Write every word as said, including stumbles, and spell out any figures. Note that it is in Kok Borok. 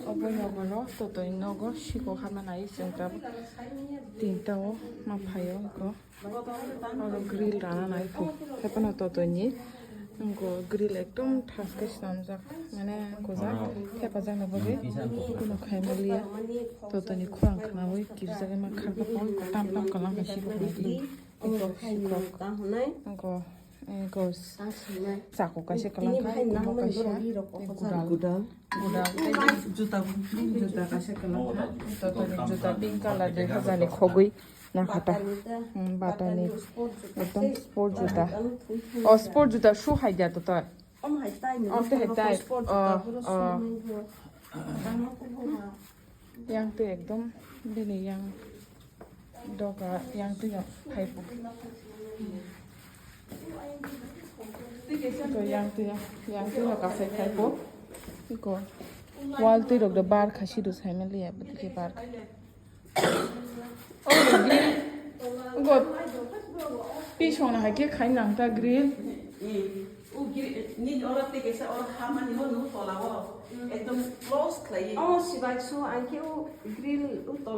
Obo nogo no, totoni nogo siko hama nai chwng tabuk tinta o ma phaio ko. Oro grill rana nai phu. Hepano totoni ngo grill ekdom thas khe swnamjak. Mane kujak thepajak ni bagwi kuno khai maliya. Totoni khorang khnaui kirjak ma kharkha poi ko tam tam kalang hai siko khnaidi. Iko siko. Ngo, eh, gos. Chako kaisa kalang kha, imo kaisa, eh, gudal. Gudal. Juta, juta kaisa kalang kha. Totoni juta pink color de hajani khogwi nakhata. Hmm, batani. Ekdom sport juta. O, sport juta shoe hai dia to toi. Om hai tai. Om te hai tai. O, o. Yang twi ekdom bini yang doga yang twi no phai po. Iko yang twi no, yang twi no kasai phai po. Iko wall twi rok do bar kha si do sai maliya bwtwi khe bar kha. Oh, grill. Iko pisong no hai khe khai nang ta grill. O giri, nini oro tei kaisa oro hamani hor nung tola o. Ekdom close khlaiwi. Oh, sibai so, ang khe o grill o tola.